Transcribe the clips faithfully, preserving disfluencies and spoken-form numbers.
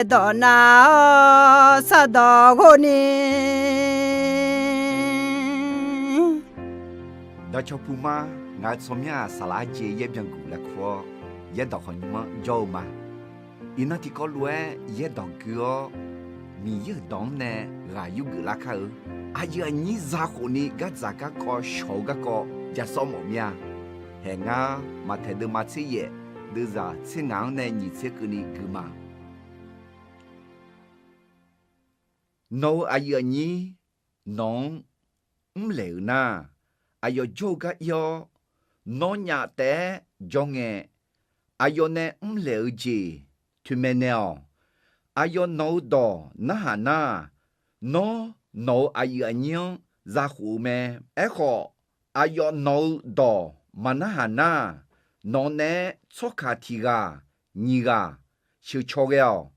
Yaerdawq nav-awr sardawq ghov ni. Dawqcawq puq ma, ngaq-euq tsawrmyanr-aq, saqlaq-aer jeq yaer byanguq lafkur-awr, yaerdawq khawf nymr-anr jawr-eu ma. Iqnan tiqkawv lof-aer yaerdawq gui-awr, Miqyaer-euq dawq-anr nae ghaq yurgeuf lar kar-eu. Aqyuif aqnyir zakhof ni gardzaq garkawv shawq-eu garkawv ja sawr mawf mir-a. Haeq ngar Maqtaeq deuvma tser yaef, deuvzaq tser ngaq-anr nae nyiq tser keuvni gui ma. Nawq-euq aqyuif aqnyir nawq-anr mrlaeq-euq nar, aqyawf jawr-eu gar ir-awr, nawnyaf taef-aer jawr ngae, aqyawf nae mrlaeq-eu jeq toeqmaeq naeq-awq. Aqyawf nawq-eu dawq narhaq nar, nawr nawq-euq aqyuif aqnyir-anr zakhof-eu mae. Aerkhawf, aqyawf nawq-eu dawq maqnarhaq nar, nawq naeq-aer tsawrkaq tiq ghaq nyiq ghaq sheuqcaw ghae-awq.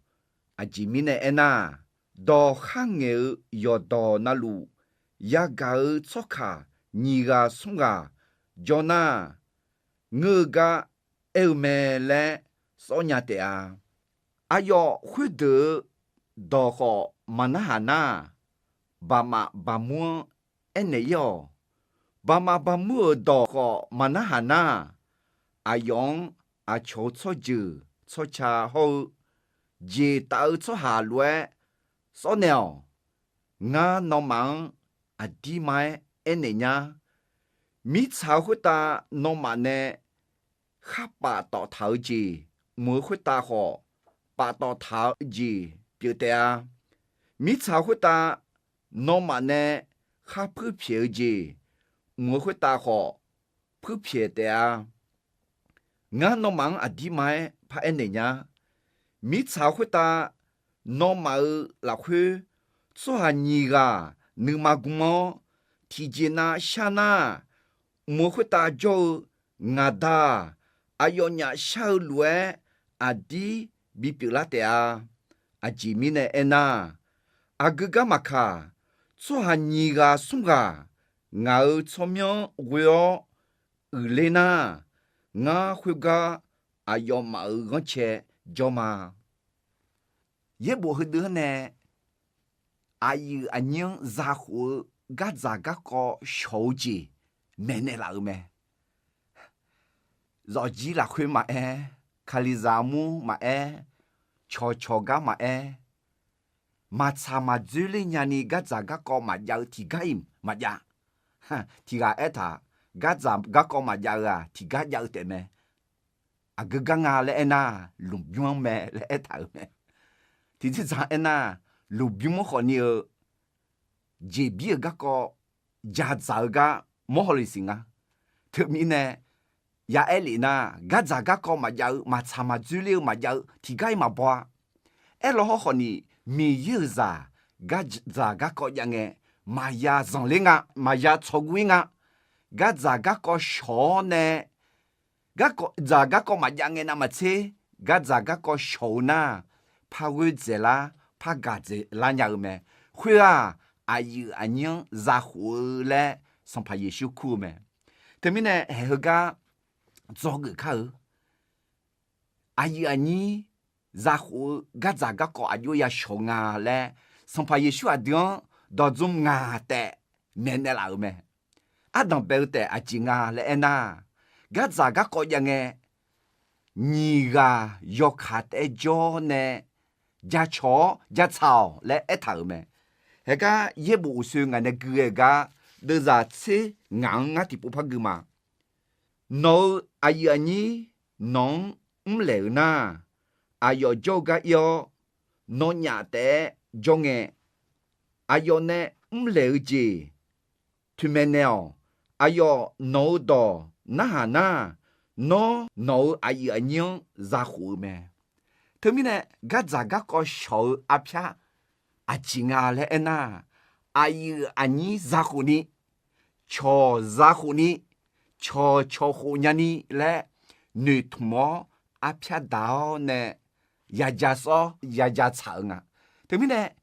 Aqjeq mirnae aernar, dawq kharngaeq-eu yawqdawq navluf yagaq-eu tsawrkaq nyiq ghaq smr ghaq jawr nar, ngeur-eu gar aer-eu mae laer sawr nya taef-a. Aqyawf khoerdeuq-eu dawq khawf maqnarhaq nar, baqmaf baqmur-anr aernaeq ir-awq. Baqmaf baqmur-euq dawq khawf maqnarhaq nar, aqyawf-anr aqcawq-eu tsawrjeuq tsawrca hawr-eu jeq taf-eu tsawrhaq lof-aer sawr naeq-awq. Ngar nawmaf-anr aqdirma-aer aernaeq nyar. Mirtsaq-eu khoertav nawmaf nae khar paftawf taq-eu jeq mq-eu khoertav khawf, paftawf taq-eu jeq pyeuf taef-a. Mirtsaq-eu khoertav nawmaf nae khar puirpyaeq-eu jeq mq-eu khoertav khawf, puirpyaeq taef-a. Ngar nawmaf-anr aqdirma-aer paraer naeq nya. Mirtsaq-eu khoertav nawmaf-euq lafkhoer tsawrhaq nyiq ghaq nuima gm-awr, tiqjeq nav shar nar, mq-eu khoertav jawr-eu ngaq Da-aq, aqyawfnyaf shar-eu lof-aer aqdir bipyeuf lar taef-a. Aqjeq mirnae aernar, aqgeu gar maqkaq, tsawrhaq nyiq ghaq smr ghaq ngaq-euq tsawrmyanr-anr ghoe-awr uiqler nar, ngar khoergar aqyawfmaf-euq ghanrcae jawr ma. Yaerbof heudeuq-anr nae aqyuif aqnyir-anr zakhof-eu gardzaq garkawv shawq-eu jeq maeqnaeq laf-euq mae. Zawqjir lafkhoer maqaer, kalizaq armur maqaer, cawqcawq gar maqaer, maqtsaq maqdzoerler nyani gardzaq garkawv maqjav-eu tiqgar-iq maqjav. Tiqghaq aertaq, gardzaq garkawv maqjav-eu-aq tiqgar jav-eu taef mae. Aqgeu gar nga laer aernar, lmqbymr-anr mae laer aertaq-euq mae. Tiqjeqzaq aernar, lmqbymr-anr khawfni-eu jeqbir-euq garkawv jadzaq-eu gar mawr hawle siq nga. Teumirnae ya aer lef nar, gardzaq garkawv maqjav-eu, maqtsaq maqdzoerler-eu maqjav-eu tiqgar-iq maqbaw-a. Aerlaw hawrkhawfni, Miqyaer-euq zaq gardzaq garkawv jav ngae, maqya zanqler nga, maqya tsawqguv-ir nga. Gardzaq garkawv shawq-awr nae, gardzaq garkawv maqjav ngae navmaqtser, gardzaq garkawv shawq-eu nar, par ghoer dzaeqlar, par gaq dzaeqlar nya-eu mae. Khoer-aq, aqyuif aqnyir-anr zakhof-eu laer Sanqpaq Yeqsur kur-eu mae. Teumirnae haeq heugar dzawgeuf kar-eu aqyuif aqnyir zakhof-eu gardzaq garkawv aqjox ya shawq nga laer, Sanqpaq Yeqsur aqdui-anr dawqdzmr ngaq taef maeqnaeq laf-euq mae. Ardanq bae-eu taef aqjeq nga laer aernar, gardzaq garkawv jav ngae, nyiq ghaq yawkaq taef-aer jawr nae jacawq-awr jatsaq-awq laer aertaq-euq mae. Haegar yaerbof uqsoe ngaq nae gui ghae-eu gar, deuvzaq tser ngaq-anr ngar tiqpov par gui ma. Nawq-euq aqyuif aqnyir nawq-anr mrlaeq-euq nar, aqyawf jawr-eu gar ir-awr, nawnyaf taef-aer jawr ngae, aqyawf nae mrlaeq-eu jeq toeqmaeq naeq-awq. Aqyawf nawq-eu dawq narhaq nar, nawr nawq-euq aqyuif aqnyir-anr zakhof-eu mae. Teumirnae gardzaq garkawv shawq-eu arpyar aqjeq nga laer aernar, aqyuif aqnyir zakhof ni, cawq zakhof ni, cawq cawq khof nyani laer noeqtmq-awr arpyar daq-awr nae yaja sawr yaja tsaq-eu nga. Teumirnae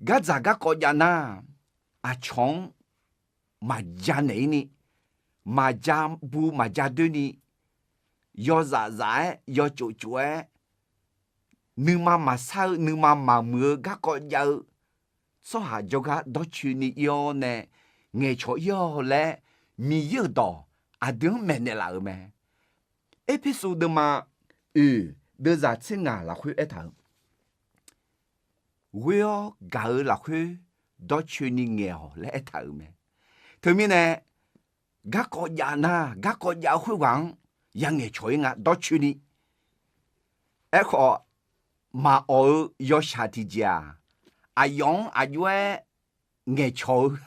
gardzaq garkawv jav nar, aqcawq-anr maqja naeq-ir ni, maqja bu maqja doer ni, yawzaf zaf-aer yawtsof tsof-aer nuima maqsar-eu, nuima maqmuiq-eu garkawv jav-eu tsawrhaq jawrgar dawrcoeni ir-awr nae ngaeqcawq ir-awq laer, Miqyaer-euq dawq aqdui-anr maeqnaeq laf-euq mae. Erpersu deuvma oeq deuvzaq tser ngaq lafkhoer aertaq-euq, ghoer-awr gaq-eu lafkhoer dawrcoeni ngaeq-awq laer aertaq-euq mae. Teumirnae garkawv jav nar, garkawv jav-eu khoerghaq-anr yangaeq cawq-ir nga dawrcoeni. Aerkhawf, maqawq-eu yawshaq tiqjeq-aq, aqyawf-anr aqjox-aer ngaeqcawq-eu,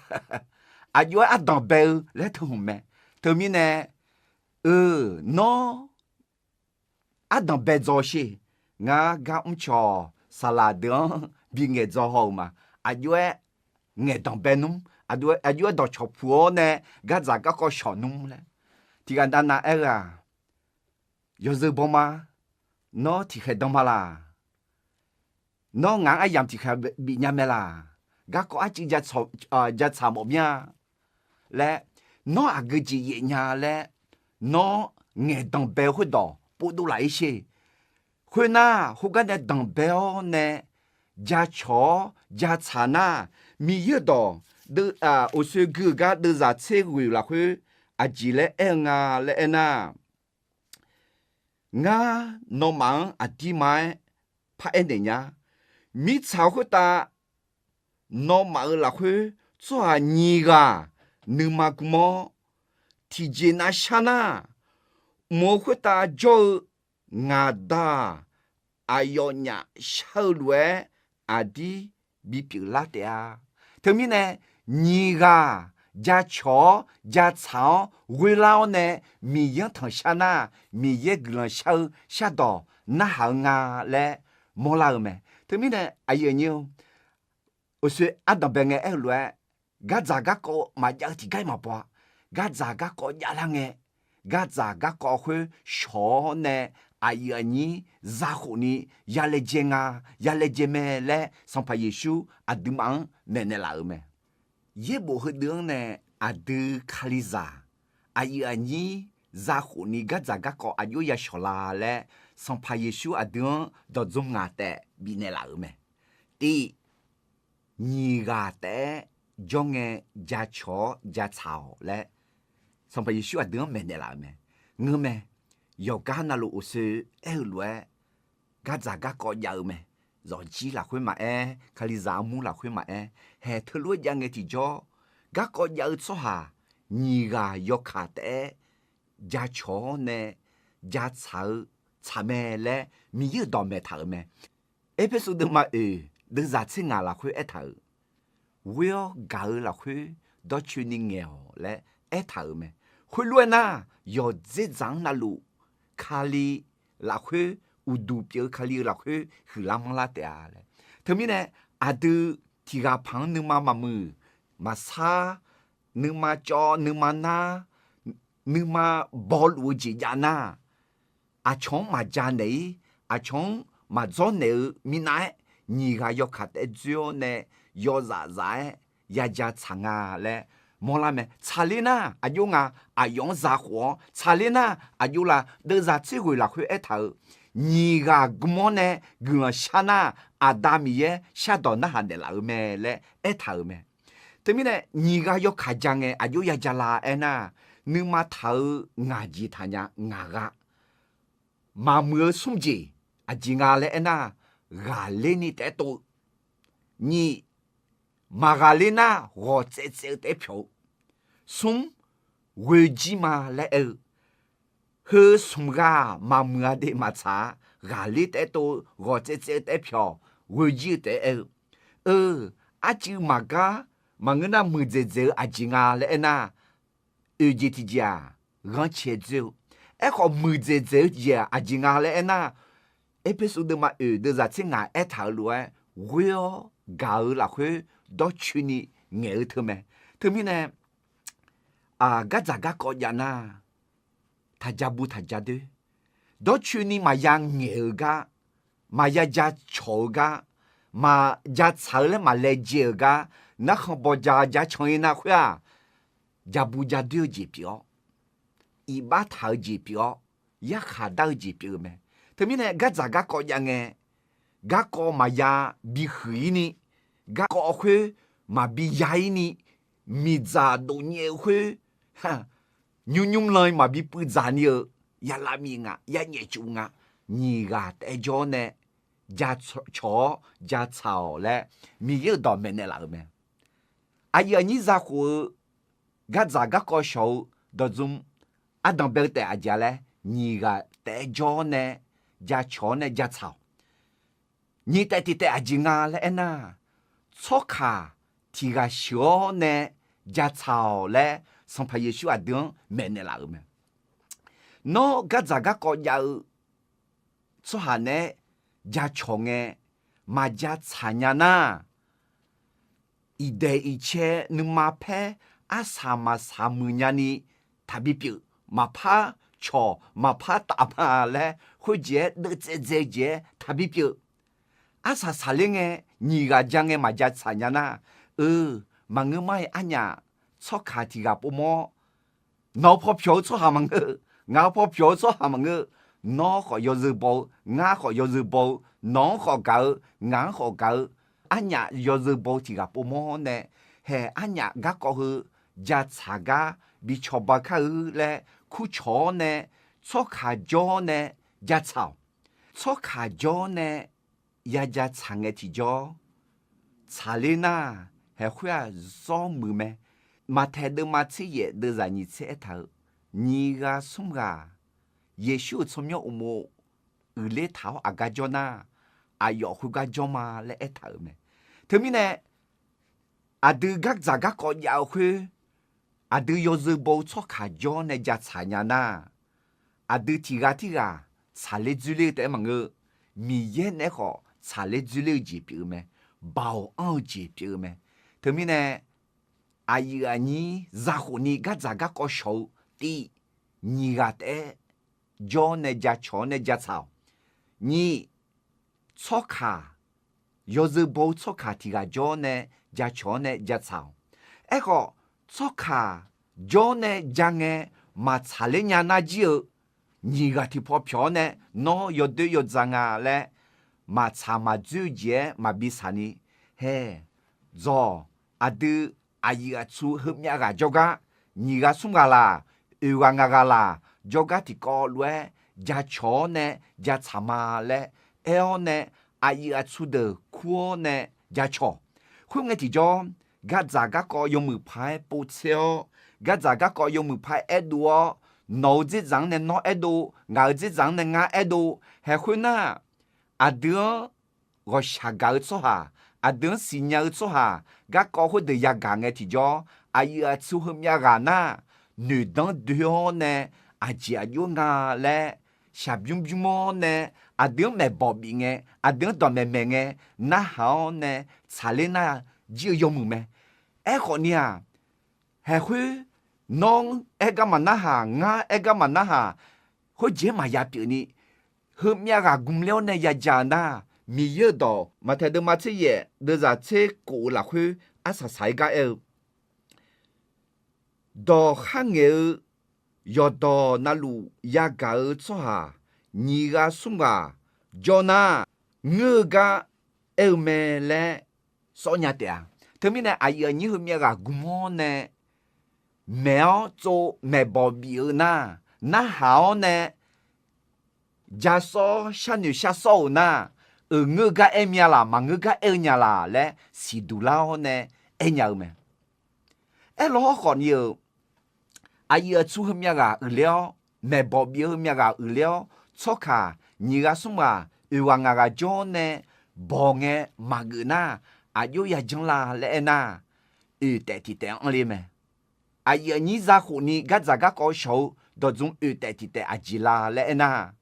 aqjox-aer ardanq bae-eu laer teuhmq mae. Teumirnae, eu, nawr ardanq bae dzaw sher. Ngar gar mrcawq saqlaq deuq-anr bingaeq dzaw haw-euq ma. Aqjox-aer ngaeqdanq bae nmr, aqjox-aer dawqcawq puq-awr nae gardzaq garkawv shawq nmr laer. Tiqghaq nav nav aer-eu-aq, yawzeu bawma, nawr tiqkhaeq dan ma laq? Nawr ngaq-anr aryamq tiqkhaeq bif nya mae laq? Garkawv arcuiv jatsaq mawf mir-a laer, nawr aqgeu jeq yaef nya laer, nawr ngaeqdanq bae-eu khoerdawq povdov laf-ir sher. Khoernar, khoergar nae danqbae-awr nae jacawq-awr jatsaq nar, Miqyaer-euq dawq, uqsoe gui-euq gar deuvzaq tser ghoeq lafkhoer aqjeq laer aer-eu nga laer aernar, ngar nawmaf-anr aqdirma-aer paraer naeq nya. Mirtsaq khoertav nawmaf-euq lafkhoer tsawrhaq nyiq ghaq nuima gm-awr, tiqjeq nav shar nar, mq-eu khoertav jawr-eu ngaq Da-aq, aqyawfnyaf shar-eu lof-aer aqdir bipyeuf lar taef-a. Teumirnae, nyiq ghaq jacawq-awr jatsaq-awr ghoerlar-awr nae Miqyaer-anr tanqshar nar, Miqyaer guiqlanq shar-eu shardawq narhaq-eu nga laer mawrlar-eu mae. Teumirnae aqyuif aqnyir-or, uqsoe ardanqbae ngae aer-eu lof-aer, gardzaq garkawv maqjav-eu tiqgar-iq maqbaw-a. Gardzaq garkawv javlar ngae, gardzaq garkawv khoer shawq-awr nae aqyuif aqnyir zakhof ni yalaejae nga, yalaejae mae laer Sanqpaq Yeqsur aqduimaf-anr maeqnaeq laf-euq mae. Yaerbof heudeuq-anr nae aqdui Kalizaq aqyuif aqnyir zakhof ni gardzaq garkawv aqjox yashawq la laer Sanqpaq Yeqsur aqdui-anr dawqdzm ngaq taef bifnaeq laf-euq mae. Tiv, nyiq ghaq taef-aer jawr ngae jacawq-awr jatsaq-awq laer Sanqpaq Yeqsur aqdui-anr maeqnaeq laf-euq mae. Ngeur mae, yawqgar navluf uqsoe aer-eu lof-aer gardzaq garkawv jav-eu mae. Zawqjir lafkhoer maqaer, Kalizaq armur lafkhoer maqaer, haeq teulof-aer jav ngae tiqjawr, garkawv jav-eu tsawrhaq nyiq ghaq yawkaq taef-aer jacawq-awr nae jatsaq-eu tsaq mae laer Miqyaer-euq dawq maeqtaq-euq mae. Erpersu deuvma oeq deuvzaq tser ngaq lafkhoer aertaq-euq, ghoer-awr gaq-eu lafkhoer dawrcoeni ngaeq-awq laer aertaq-euq mae. Khoerlof-aer nar, yawqdzer dzaq-anr navluf Kali lafkhoer, uqduq pyeuf-eu Kali-eu lafkhoer huiqlar manrlar taef-a laer. Teumirnae, aqdui tiqghaq paq-anr nuima maqmuiq maqsar, nuima cawv nuima nar, nuima bawluf-eu jeq jav nar, aqcawq-anr maqja naeq-ir, aqcawq-anr maqdzawr naeq-eu minav-aer, nyiq ghaq yawkaq taef-aer dzoer-awr nae yawzaf zaf-aer yaja tsaq nga laer mawrlar mae. Tsaqler nar aqjox nga, aqyawf-anr zakhof-awr tsaqler nar aqjox la. Deuvzaq tser ghoeq lafkhoer aertaq-euq, nyiq ghaq gm-awr nae guiqlanq shar nar, Aqda Miqyaer shardawq narhaq naeqlaf-eu mae laer aertaq-euq mae. Teumirnae nyiq ghaq yawkaq ja ngae aqjox yaja la aernar, nuima taq-eu ngaq jeq taqnya ngaq gha. Maqmuiq-eu smr jeq aqjeq nga laer aernar, ghaqler ni taef-aer tov-eu. Nyiq, maqghaqler nar ghawq tsaev tsaev-eu taef-aer pyawq-eu. Smr, ghoejir ma laer aer-eu. Heu smq ghaq maqmuiq-a de maqtsaq-a. Ghaqler taef-aer tov-eu, ghawq tsaev tsaev-eu taef-aer pyawq, ghoejir-eu taef-aer aer-eu. Eu, arcuiv maqgar, maqngeur nar muiqdzaeq dzaeq-eu aqjeq nga laer aernar, oeq jeq tiqjeq-aq, ghanrcae dzoer-eu. Aerkhawf muiqdzaeq dzaeq-eu jeq-aq aqjeq nga laer aernar, Erpersu deuvma oeq deuvzaq tser ngaq aertaq-eu lof-aer, ghoer-awr gaq-eu lafkhoer dawrcoeni ngaeq-eu teu mae. Teumirnae, aq, gardzaq garkawv jav nar, taqja bu taqja doer. Dawrcoeni maqya ngaeq-eu gar, maqya ja cawq-eu gar, maqja tsaq-eu laer maqlaejae-euq gar, narkhan bawja ja can-ir nar khoer-aq, ja bu ja doer-eu jeq pyeuf-awr, iqbax taq-eu jeq pyeuf-awr, yarkhaq dar-eu jeq pyeuf-eu mae. Teumirnae gardzaq garkawv jav ngae, garkawv maqya bihuiq-ir ni, garkawv khoer maqbi ya-ir ni, miqdzaq dofnyaef-eu khoer nymr nymr lan maqbi puivdzaq ni-euq, ya lavmif nga, ya nyaefcuf nga, nyiq ghaq taef jawr nae jacawq-awr jatsaq-awq laer Miqyaer-euq dawq maeqnaeq laf-euq mae. Aqyuif aqnyir zakhof-eu gardzaq garkawv shawq-eu dawqdzm ardanq bae-eu taef aqjeq-a laer, nyiq ghaq taef jawr-awr nae jacawq-awr nae jatsaq-awq. Nyiq taef tiq taef aqjeq nga laer aernar, tsawrkaq tiq ghaq sheuq-awr nae jatsaq-awq laer Sanqpaq Yeqsur aqdui-anr maeqnaeq laf-euq mae. Nawr gardzaq garkawv jav-eu tsawrhaq naeq-aer jacawq ngae maqjatsaq nya nar, iqdaeq iqcae nuima paer arsaq maqsaq muiq nyani taqbi pyeuf, maqpar cawq maqpar taf ma laer khoerjeq-aer deuvtsaev dzae-eu jeq-aer taqbi pyeuf. Arsaq saqler ngae, nyiq ghaq ja ngae maqjatsaq nya nar, eu, maqngeur mar-iq arnyaf tsawrkaq tiq ghaq povmawr-awr, nawq-euq paw pyawq-eu tsawrhaq maqngeur-eu, ngaq-euq paw pyawq-eu tsawrhaq maqngeur-eu, nawr khawf yawzeu baw-eu, ngar khawf yawzeu baw-eu, nawq-anr khawf gaq-eu, ngaq-anr khawf gaq-eu, arnyaf yawzeu baw-eu tiq ghaq povmawr-awr nae, haeq arnyaf garkawv heu jatsaq gar bi cawba kar-eu laer kurcawq-awr nae, tsawrkaq jawr-awr nae jatsaq-awq. Tsawrkaq jawr-awr nae ya jatsaq ngae tiqjawr tsaqler nar, haeq khoer-aq zawr muiq mae. Maqtaeq deuvma tser yaef deuvzaq nyiq tser aertaq-eu, nyiq ghaq smr ghaq Yeqsur-euq tsawrmyanr uqmov uiqler taq-awr aqgar jawr nar, aqyawf khoergar jawr ma laer aertaq-euq mae. Teumirnae aqdui gardzaq garkawv jav-eu khoer, aqdui yawzeu baw-eu tsawrkaq jawr nae jatsaq nya nar, aqdui tiq ghaq tirghaq tsaqler dzoerler-eu taef-aer maqngeur, Miqyaer naeq-aer khawf tsaqler dzoerler-eu jeq pyeuf-eu mae. Baoq anr-eu jeq pyeuf-eu mae. Teumirnae aqyuif aqnyir zakhof ni gardzaq garkawv shawq-eu tiv, nyiq ghaq taef-aer jawr nae jacawq-awr nae jatsaq-awq. Nyiq, tsawrkaq, yawzeu baw-eu tsawrkaq tiq ghaq jawr nae jacawq-awr nae jatsaq-awq. Aerkhawf, tsawrkaq jawr nae ja ngae maqtsaqler nya nar jir-eu, nyiq ghaq tiqpaw pyawq-awr nae nawr yawdoer yawdzaq nga laer maqtsaq maqdzoer-eu jeq-aer maqbi saq ni, haeq, dzawq, aqdui aqyuif aqtsu heumyav ghaq jawrgar, nyiq ghaq smr ghaq laq, oeq ghaq ngaq ghaq laq, jawrgar tiqkawv lof-aer jacawq-awr nae jatsaq ma laer aer-awr nae, aqyuif aqtsu deuq kur-awr nae jacawq. Khoerngae tiqjawr, gardzaq garkawv yawmuiq paq-aer povtser-awr, gardzaq garkawv yawmuiq paq-aer aerdov-awr, nawq-euq dzerdzaq-anr nae nawr aerdov, ngaq-euq dzerdzaq-anr nae ngar aerdov, haeq khoernar, aqdui-anr ghawqshaq gaq-eu tsawrhaq, aqdui-anr siqnya-eu tsawrhaq, garkawv khoerdeuq yagaq ngae tiqjawr, aqyuif aqtsu heumyav ghaq nar, noeqdanr doe-awr nae, aqjeq aqjox nga laer shaqbymr bymr-awr nae, aqdui-anr maeqbawq bif ngae, aqdui-anr dawqmaeq maeq ngae, narhaq-awr nae tsaqler nar jir-eu yawmuiq mae. Aerkhawf ni-aq, haeq khoer, nawr aer gar maqnarhaq, ngar aer gar maqnarhaq, khoerjeq-aer maqya pyeuf ni, heumyav ghaq gmq ler-awr nae yaja-eu nar, Miqyaer-euq dawq Maqtaeq deuvma tser yaef deuvzaq tser kof-eu lafkhoer arsaq saq-aer gar aer-eu, dawq kharngaeq-eu yawqdawq navluf yagaq-eu tsawrhaq nyiq ghaq smr ghaq jawr nar, ngeur-eu gar aer-eu mae laer sawr nya taef-a. Teumirnae aqyuif aqnyir heumyav ghaq gmq-awr nae maeq-awr tsov maeqbawq bif-eu nar, narhaq-awr nae ja sawr sharnoeq shar sawr-euq nar, euq ngeur gar aer mya laq, maqngeur gar aer-eu nya laq laer siqduq lar-awr nae aer nya-eu mae. Aerlawr hawrkhawf ni-euq, aqyuif aqtsu heumyav ghaq uiqler-awr, maeqbawq bif-eu heumyav ghaq uiqler-awr, tsawrkaq nyiq ghaq smr ghaq oeq ghaq ngaq ghaq jawr nae bawq ngae maqgeuf nar, aqjox yajanr la laer aernar, oeq taef tiq taef anr le mae. Aqyuif aqnyir zakhof ni gardzaq garkawv shawq-eu dawqdzm oeq taef tiq taef aqjeq la laer aernar,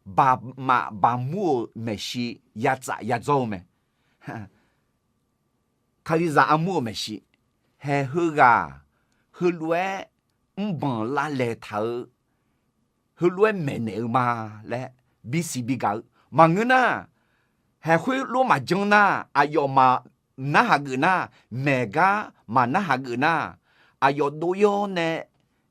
baqmaf baqmur-euq maeqshi yatsaf yadzawr-eu mae. Kalizaq armur-euq maeqshi, haeq heughaq heulof-aer mrbanq lavlaeq taq-eu, heulof-aer maeqnaeq-eu ma laer bisiq bigaq-eu maqngeur nar, haeq khoerlof maqjanr nar, aqyawf maqnarhaq geuf nar, maeq gar maqnarhaq geuf nar, aqyawf dov-ir-awr nae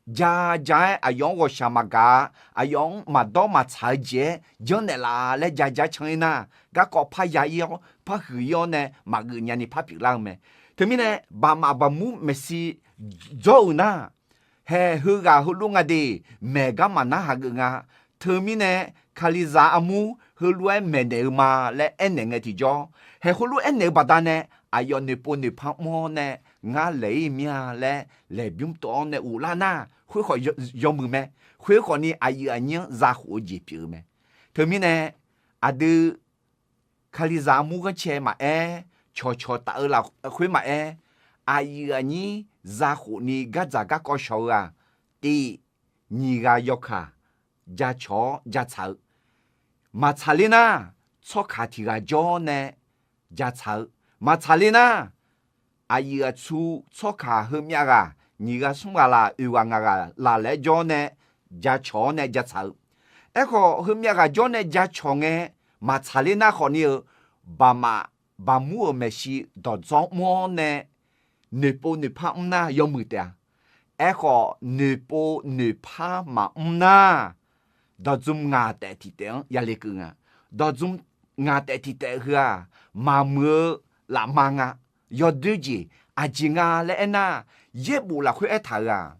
ja ja-aer aqyawf-anr ghawqshaq maqgaq-a, aqyawf-anr maqdawr maqtsaq-eu jeq-aer janrnaeq laf laer ja ja can-ir nar, garkawv parya-ir-awr parhuiq-ir-awr nae maqgeuf nyani par pyeuflar-eu mae. Teumirnae baqmaf baqmur maeqshi dzawr-euq nar, haeq heughaq heulof nga de, maeq gar maqnar hageuf nga. Teumirnae Kalizaq armur heulof-aer maeqnaeq-eu ma laer aernaeq ngae tiqjawr, haeq heulof aernaeq-eu baqdanae aqyawf noeqpov noeqpar mr-awr nae ngar laeq-ir mir-a laer laeqbymr tov-awr nae ghoflar nar khoerkhawf yawmuiq mae. Khoerkhawf ni aqyuif aqnyir-anr zakhof-eu jeq pyeuf-eu mae. Teumirnae aqdui Kalizaq armur ghanrcae maqaer, cawqcawq taf-eu lafkhoer maqaer, aqyuif aqnyir zakhof ni gardzaq garkawv shawq-eu-aq, tiv nyiq ghaq yawkaq jacawq-awr jatsaq-eu, maqtsaq ler nar, tsawrkaq tiq ghaq jawr-awr nae jatsaq-eu, maqtsaq ler nar, aqyuif aqtsu tsawrkaq heumyav ghaq nyiq ghaq smr ghaq laf oeq ghaq ngaq ghaq laf laer jawr-awr nae jacawq-awr nae jatsaq-eu. Aerkhawf, heumyav ghaq jawr nae jacawq ngae, maqtsaq ler nar khawf ni-eu, baqmaf baqmur-euq maeqshi dawqdzawr mr-awr nae noeqpov noeqpar mr nar yawmuiq taef-a. Aerkhawf, noeqpov noeqpar maqmr nar, dawqdzmq ngaq taef tiq taef-anr yale keuv nga. Dawqdzmq ngaq taef tiq taef heu-aq, maqmuiq-eu lafma nga. Yawdoer jeq aqjeq nga laer aernar, yaerbof lafkhoer aertaq-euq-aq,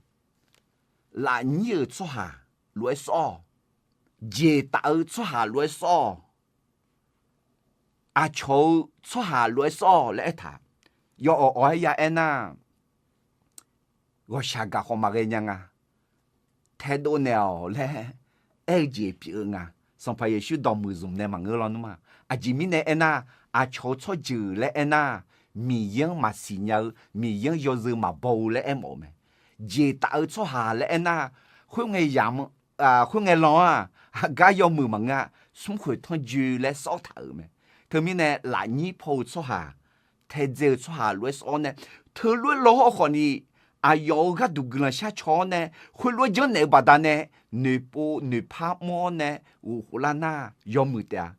lafnyir-euq tsawrhaq lof-aer sawr-awq. Jeq taf-eu tsawrhaq lof-aer sawr-awq. Aqcawq-eu tsawrhaq lof-aer sawr-awq laer aertaq. Yawawq awq-aer ya aernar, ghawqshaq gaq khawf maqghae nya nga. Taedov naeq-awq laer aer-eu jeq pyeuf-eu nga. Sanqpaq Yeqsur dawqmuiq zmq nae maqngeur lawnmr-a. Aqjeq mirnae aernar, aqcawq-eu tsawrjeuq laer aernar, Miqyaer-anr maqsiq nya-eu, Miqyaer-anr yawzeu maqbaw-eu laer aermawf-eu mae. Jeq taf-eu tsawrhaq laer aernar, khoerngae yamq khoerngae lan-aq, aqgar yawmuiq maqngeur-a, smrkhoeq tanrjoe laer sawr taq-euq mae. Teumirnae lafnyir paw-eu tsawrhaq, taedzae-eu tsawrhaq lof-aer sawr-awr nae, teulof-aer law hawr khawf ni, aqyawf-euq gharduq guiqlanq sharcaw-awr nae, khoerlof-aer janrnaeq-eu baqdanae, noeqpov noeqpar mr-awr nae ghofkhof lar nar yawmuiq taef-a.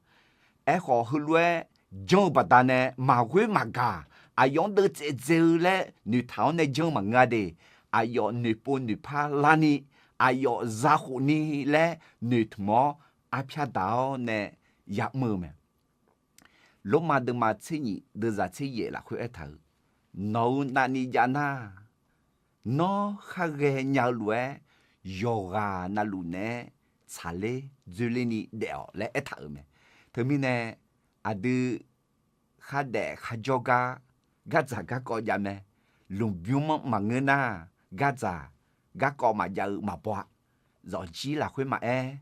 Aerkhawf, heulof-aer janr-eu baqdanae maqghoer maqgaq, aqyawf-anr deuvtsaev dzae-eu laer noeqtaq-awr nae janr-eu maqngeur-a de. Aqyawf noeqpov noeqpar larni, aqyawf zakhof ni laer noeqtmq-awr arpyar daq-awr nae ya'mr-eu mae. Lormav deuvma tser nyiq deuvzaq tser yaef lafkhoer aertaq-euq, nawq-euq navni jav nar, nawr khar ghaenya-eu lof-aer yawqghaq navluf naeq-aer tsaqler dzoerlerni daef-awq laer aertaq-euq mae. Teumirnae aqdui khardaef kharjawr gar, gardzaq garkawv jav mae. Lmqbymr-anr maqngeur nar, gardzaq garkawv maqjav-eu maqbaw-a. Zawqjir lafkhoer maqaer,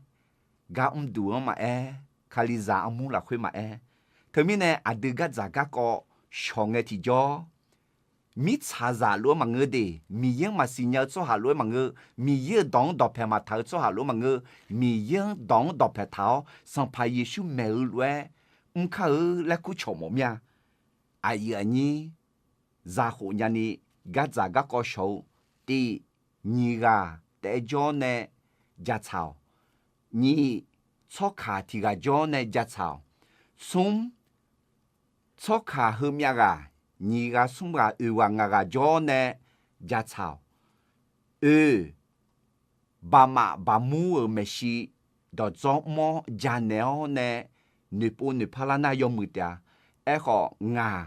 gar mrduq-anr maqaer, Kalizaq armur lafkhoer maqaer. Teumirnae aqdui gardzaq garkawv shawq ngae tiqjawr, mirtsaqzaq lof-aer maqngeur de, Miqyaer-anr maqsiq nya-eu tsawrhaq lof-aer maqngeur, Miqyaer-euq dawq-anr dawqpaeq maqtaq-eu tsawrhaq lof-aer maqngeur, Miqyaer-anr dawq-anr dawqpaeq taq-awr Sanqpaq Yeqsur maeq-eu lof-aer mr kar-eu laer kurcawq mawf mir-a. Aqyuif aqnyir zakhof nyani gardzaq garkawv shawq-eu, tiv nyiq ghaq taef-aer jawr nae jatsaq-awq. Nyiq, tsawrkaq tiq ghaq jawr nae jatsaq-awq. Smr, tsawrkaq heumyav ghaq nyiq ghaq smr ghaq oeq ghaq ngaq ghaq jawr nae jatsaq-awq. Oe, baqmaf baqmur-euq maeqshi dawqdzawr mr-awr janaeq-awr nae noeqpov noeqpar lar nar yawmuiq taef-a. Aerkhawf ngaq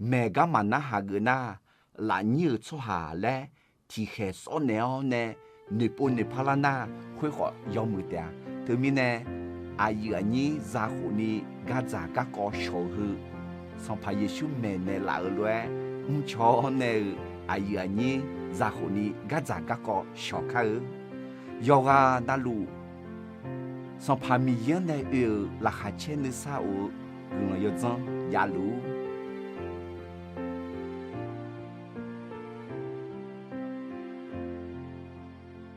maeq gar maqnar hageuf nar, lafnyir-euq tsawrhaq laer tiqkhaeq sawrnaeq-awr nae noeqpov noeqpar lar nar khoerkhawf yawmuiq taef-a. Teumirnae aqyuif aqnyir zakhof ni gardzaq garkawv shawq-eu heu, Sanqpaq Yeqsur maeqnaeq laf-euq lof-aer mrcaw-awr nae-euq aqyuif aqnyir zakhof ni gardzaq garkawv shawq kar-eu. Yawqghaq navluf Sanqpaq Miqyaer-anr nae oe-euq laqkhaq caer nuisar of-eu guiqlanq yawdzanr javluf-ur.